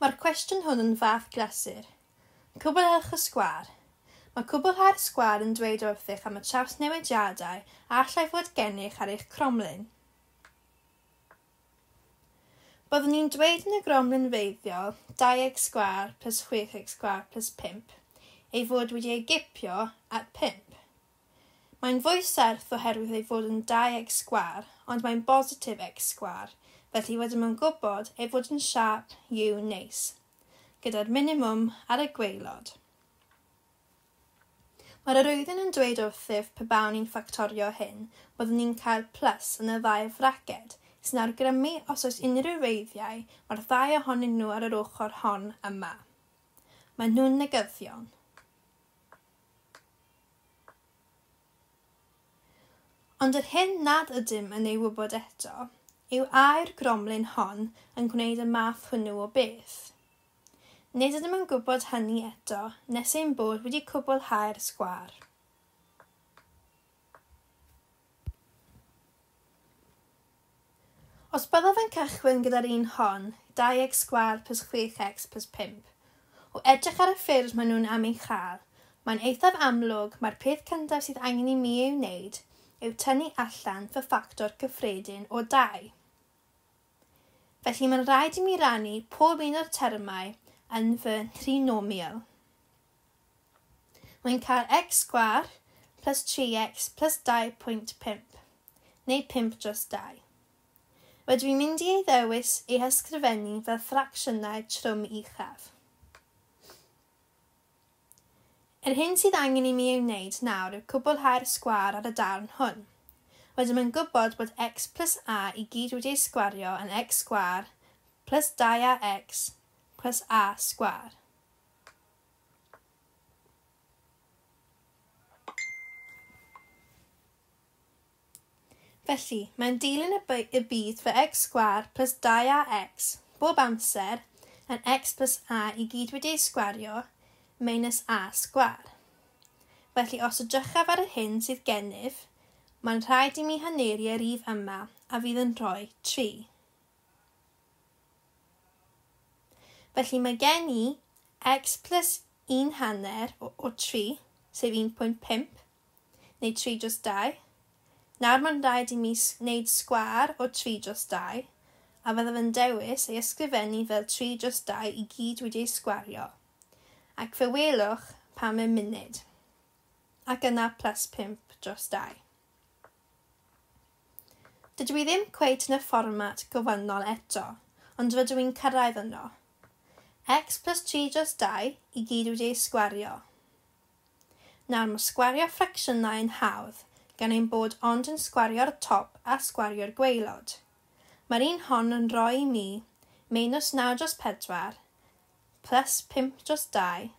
Mae'r cwestiwn hwn yn fath glasur. Cwblhewch y sgwâr. Mae cwblhau'r sgwâr yn dweud wrthych am y trawsnewidiadau a allai fod gennych ar eich cromlin. Byddwn ni'n dweud yn y gromlin wreiddiol 2x sgwâr plus 6x sgwâr plus 5 ei fod wedi ei gipio at 5. Mae'n fwy serth oherwydd ei fod yn 2x sgwâr, ond mae'n bositif x sgwâr, felly rydym yn gwybod ei fod yn siâp U neis, gyda'r minimwm ar y gwaelod. Mae'r arwyddyn yn dweud wrthyf pe bawn ni'n ffactorio hyn, byddwn ni'n cael plus yn y ddau fraced, sy'n awgrymu os oes unrhyw wreiddiau, mae'r ddau ohonyn nhw ar yr ochr hon yma. Maen nhw'n negyddion. Ond yr hyn nad ydym yn ei wybod eto yw a yw'r gromlin hon yn gwneud y math hwnnw o beth. Nid ydym yn gwybod hynny eto nes ein bod wedi cwblhau'r sgwâr. Os byddaf yn cychwyn gyda'r un hon, 2x sgwâr plus 6x plus 5, o edrych ar y ffyrdd maen nhw'n am ei chael, mae'n eithaf amlwg mai'r peth cyntaf sydd angen i mi ei wneud yw tynnu allan fy ffactor cyffredin o 2. Felly mae'n rhaid i mi rannu pob un o'r termau yn fy nhrinomial. Mae'n cael x sgwâr plus 3x plus 2.5, neu 5 dros 2. Rydw i'n mynd i ei ddewis ei hysgrifennu fel ffracsiynau trwm uchaf. Yr hyn sydd angen i mi ei wneud nawr yw cwblhau'r sgwâr ar y darn hwn. Rydym yn gwybod bod x plus a i gyd wedi ei sgwario yn x sgwâr plus 2ax plus a sgwâr. Felly, mae'n dilyn y bydd fy x sgwâr plus 2ax bob amser yn x plus a i gyd wedi ei sgwario minus a sgwâr. Felly os edrychaf ar yr hyn sydd gennyf, mae'n rhaid i mi haneru y rhif yma a fydd yn rhoi 3. Felly mae gen i x plus 1/2 o 3, sef 1.5, neu 3 dros 2. Nawr mae'n rhaid i mi wneud sgwâr o 3 dros 2, a fyddaf yn dewis ei ysgrifennu fel 3 dros 2 i gyd wedi ei sgwario. Ac fe welwch pam mewn munud. Ac yna plus 5 dros 2. Dydw i ddim cweit yn y fformat gofynnol eto, ond rydw i'n cyrraedd yno. X plus 3 dros 2 i gyd wedi ei sgwario. Nawr mae sgwario ffracsiynau yn hawdd, gan ein bod ond yn sgwario'r top a sgwario'r gwaelod. Mae'r un hon yn rhoi i mi minus 9 dros 4 plus 5 dros 2.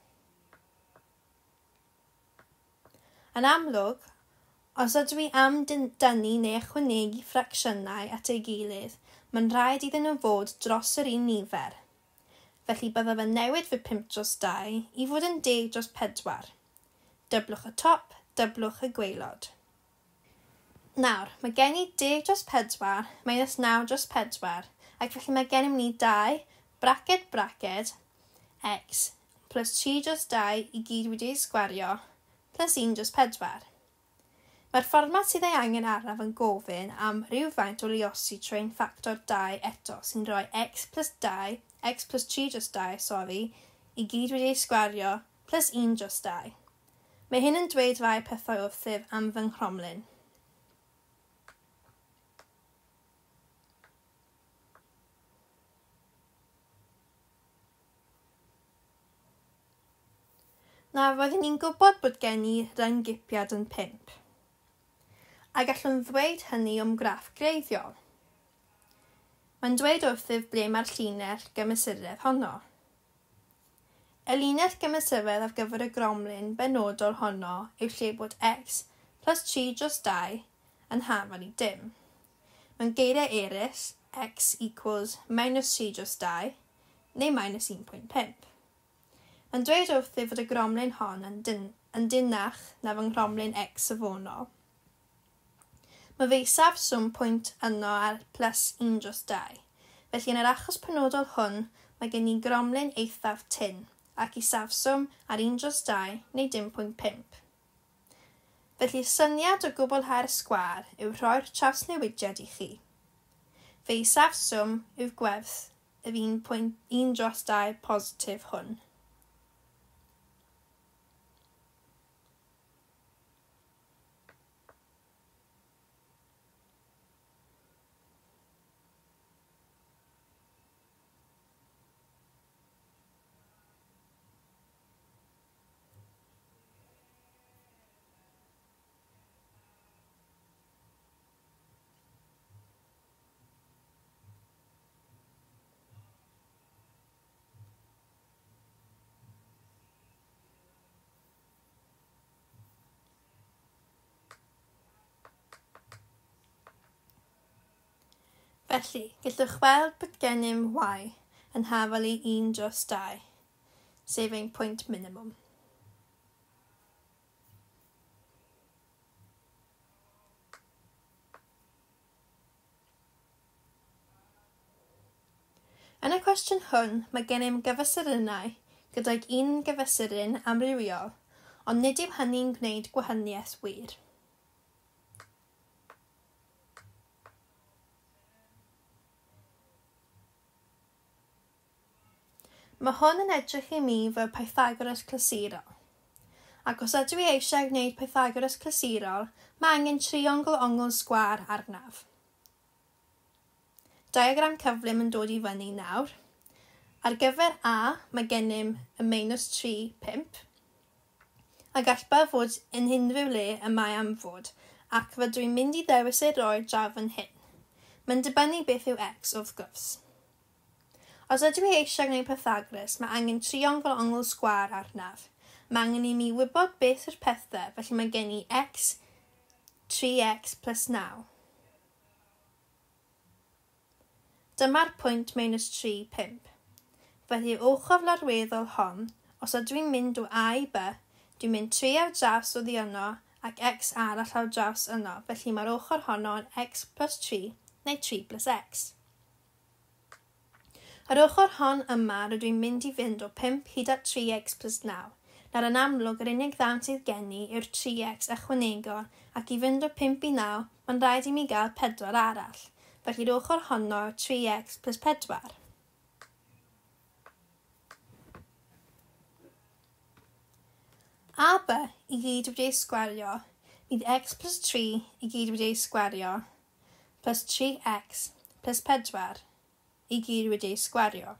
Yn amlwg, os ydw i am dynnu neu ychwanegu ffracsiynau at ei gilydd, mae'n rhaid iddyn nhw fod dros yr un nifer. Felly byddaf yn newid fy 5 dros 2 i fod yn 10 dros 4. Dyblwch y top, dyblwch y gwaelod. Nawr, mae gen i 10 dros 4 minus 9 dros 4, ac felly mae gennym ni 2 braced braced x plus 3 dros 2 i gyd wedi ei sgwario plus 1 dros 4. Mae'r fformat sydd ei angen arnaf yn gofyn am rywfaint o luosi trwy ein ffactor 2 eto sy'n rhoi x plus 2, x plus 3 dros 2, sori, i gyd wedi ei sgwario plus 1 dros 2. Mae hyn yn dweud rhai pethau wrthyf am fy nghromlin. Nawr, roeddwn i'n gwybod bod gen i ryngipiad yn 5, a gallwn ddweud hynny o'm graff greiddiol. Mae'n dweud wrthyf ble mae'r llinell gymesuredd honno. Y linell gymesuredd ar gyfer y gromlin benodol honno yw lle bod x plus 3 dros 2 yn hafal i dim. Mewn geiriau eraill, x equals minus 3 dros 2 neu minus 1.5. Mae'n dweud wrthyf fod y gromlin hon yn dinach na fy nghromlin x safonol. Mae fy isafswm pwynt yno ar plus 1 dros 2, felly yn yr achos penodol hwn mae gen i gromlin eithaf tynn ac isafswm ar 1/2 neu 0.5. Felly'r syniad o gwblhau'r sgwâr yw rhoi'r trawsnewidiad i chi. Fe isafswm yw gwerth yr 1.1/2 positif hwn. Felly, gallwch weld bod gennym y yn hafal i 1/2, sef ein pwynt minimwm. Yn y cwestiwn hwn, mae gennym gyfesurynnau gydag un gyfesuryn amrywiol, ond nid yw hynny'n gwneud gwahaniaeth wir. Mae hwn yn edrych i mi fel Pythagoras clasurol. Ac os ydw i eisiau gwneud Pythagoras clasurol, mae angen triongl ongl sgwâr arnaf. Diagram cyflym yn dod i fyny nawr. Ar gyfer A, mae gennym y -3, 5. A gall B fod yn unrhyw le y mae am fod, ac rydw i'n mynd i ddewis ei roi draw fan hyn. Mae'n dibynnu beth yw x wrth gwrs. Os ydw i eisiau gwneud Pythagoras, mae angen triongl ongl sgwâr arnaf. Mae angen i mi wybod beth yw'r pethau, felly mae gen i x, 3x plus 9. Dyma'r pwynt -3, 5. Felly'r ochr lorweddol hon, os ydw i'n mynd o A i B, dwi'n mynd 3 ar draws oddi yno ac x arall ar draws yno, felly mae'r ochr honno yn x plus 3 neu 3 plus x. Yr ochr hon yma rydw i'n mynd i fynd o 5 hyd at 3x plus 9. Nawr yn amlwg yr unig ddawns sydd gen i yw'r 3x ychwanegol ac i fynd o 5 i 9 mae'n rhaid i mi gael 4 arall. Felly'r ochr honno 3x plus 4. AB i gyd wedi ei sgwario, bydd x plus 3 i gyd wedi ei sgwario, plus 3x plus 4 i gyd wedi ei sgwario.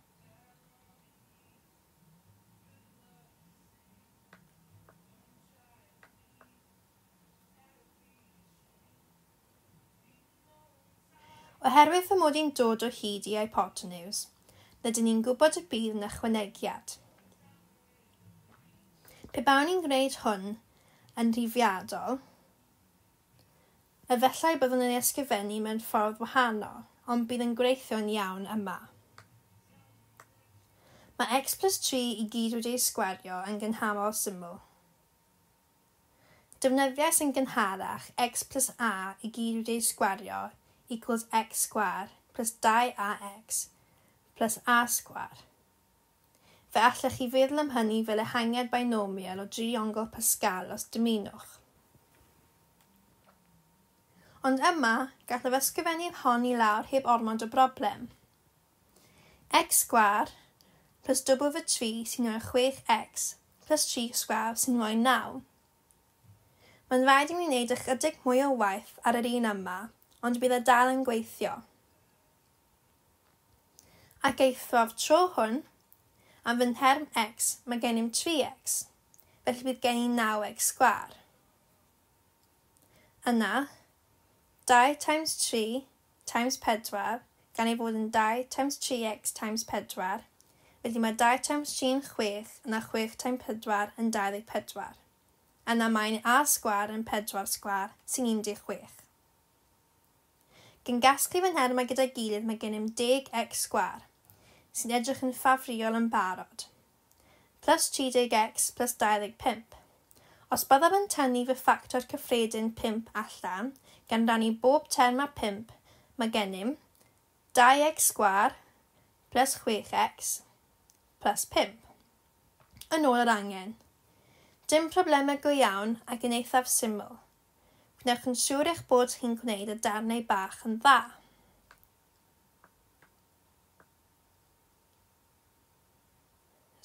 Oherwydd fy mod i'n dod o hyd i hypotenws, rydyn ni'n gwybod y bydd yn ychwanegiad. Pe bawn i'n gwneud hwn yn rhifiadol, efallai byddwn yn ei ysgrifennu mewn ffordd wahanol, ond bydd yn gweithio'n iawn yma. Mae x plus 3 i gyd wedi ei sgwario yn gynhamol syml. Defnyddiais yn gynharach x plus a i gyd wedi ei sgwario equals x sgwâr plus 2ax plus a sgwâr. Fe allech chi feddwl am hynny fel ehangiad binomial o driongl Pascal os dymunwch. Ond yma, gallaf ysgrifennu'r hon i lawr heb ormod o broblem. X sgwâr plus dwbl fy 3 sy'n rhoi 6x plus 3 sgwâr sy'n rhoi 9. Mae'n rhaid i mi wneud ychydig mwy o waith ar yr un yma, ond bydd e dal yn gweithio. Ac eithaf tro hwn, am fy nherm x, mae gennym 3x, felly bydd gen i 9x sgwâr. Yna, 2 times 3 times 4, gan ei fod yn 2 times 3x times 4, felly mae 2 times 3 yn 6, yna 6 times 4 yn 24. Yna mae'n a sgwâr yn 4 sgwâr sy'n 16. Gan gasglu fy nhermau gyda'i gilydd mae gennym 10x sgwâr, sy'n edrych yn ffafriol yn barod, plus 30x plus 25. Os byddaf yn tynnu fy ffactor cyffredin 5 allan, gan rannu bob term â 5, mae gennym 2x sgwâr plus 6x plus 5. Yn ôl yr angen. Dim problemau go iawn ac yn eithaf syml. Gwnewch yn siŵr eich bod chi'n gwneud y darnau bach yn dda.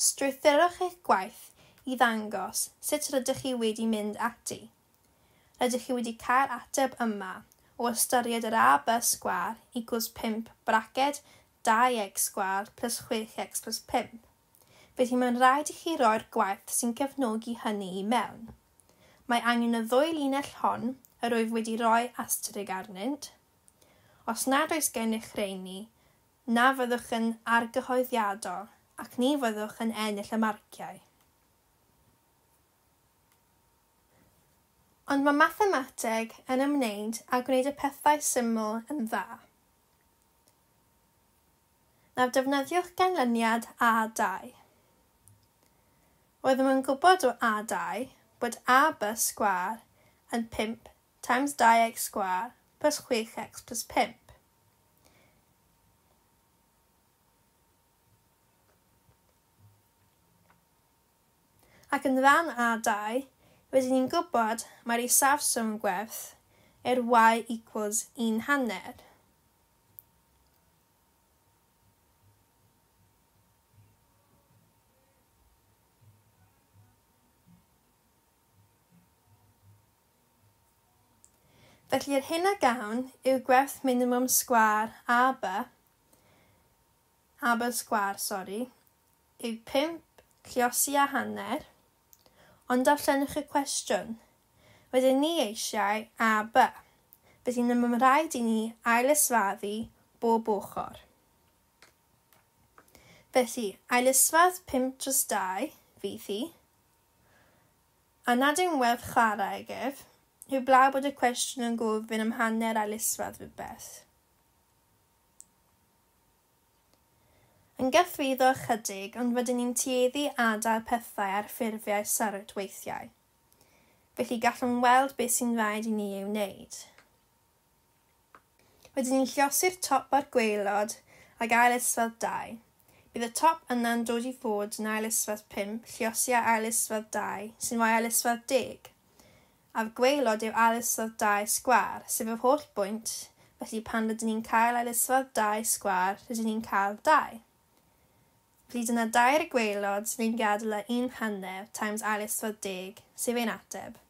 Strwythurwch eich gwaith i ddangos sut rydych chi wedi mynd ati. Rydych chi wedi cael ateb yma o ystyried yr AB sgwâr equals 5 braced 2x sgwâr plus 6x plus 5. Felly mae'n rhaid i chi roi'r gwaith sy'n cefnogi hynny i mewn. Mae angen y ddwy linell hon, yr wyf wedi rhoi asterig arnynt. Os nad oes gennych rheini, na fyddwch yn argyhoeddiadol ac ni fyddwch yn ennill y marciau. Ond mae mathemateg yn ymwneud â gwneud y pethau syml yn dda. Nawr defnyddiwch ganlyniad A2. Roeddem yn gwybod o A2 bod AB sgwâr yn 5 times 2x sgwâr plus 6x plus 5. Ac yn ran A2, rydyn ni'n gwybod mae'r isafswm gwerth er y equals 1/2. Felly yr hyn a gawn yw gwerth minimwm sgwâr AB, AB sgwâr, sori, yw 5 lliosi a hanner, ond darllenwch y cwestiwn. Rydyn ni eisiau AB, felly mae'n rhaid i ni ailysfaddu bob ochr. Felly, ailysfadd 5 dros 2 fydd hi, a nad yw'n werth chwarae ag ef, heblaw bod y cwestiwn yn gofyn am hanner ailysfadd rhywbeth. Yn gythruddo ychydig, ond rydyn ni'n tueddu adael pethau ar ffurfiau syrd weithiau. Felly gallwn weld beth sy'n rhaid i ni ei wneud. Rydyn ni'n lliosi'r top a'r gwaelod ag ailysfadd 2. Bydd y top yna'n dod i fod yn ailysfadd 5, lliosi a ailysfadd 2, sy'n rhoi ailysfadd 10. A'r gwaelod yw ailysfadd 2 sgwâr, sef yr holl bwynt, felly pan rydyn ni'n cael ailysfadd 2 sgwâr, rydyn ni'n cael 2. Felly dyna 2 ar y gwaelod sy'n ein gadael â 1/2 times ailysfadd 10, sef ein ateb.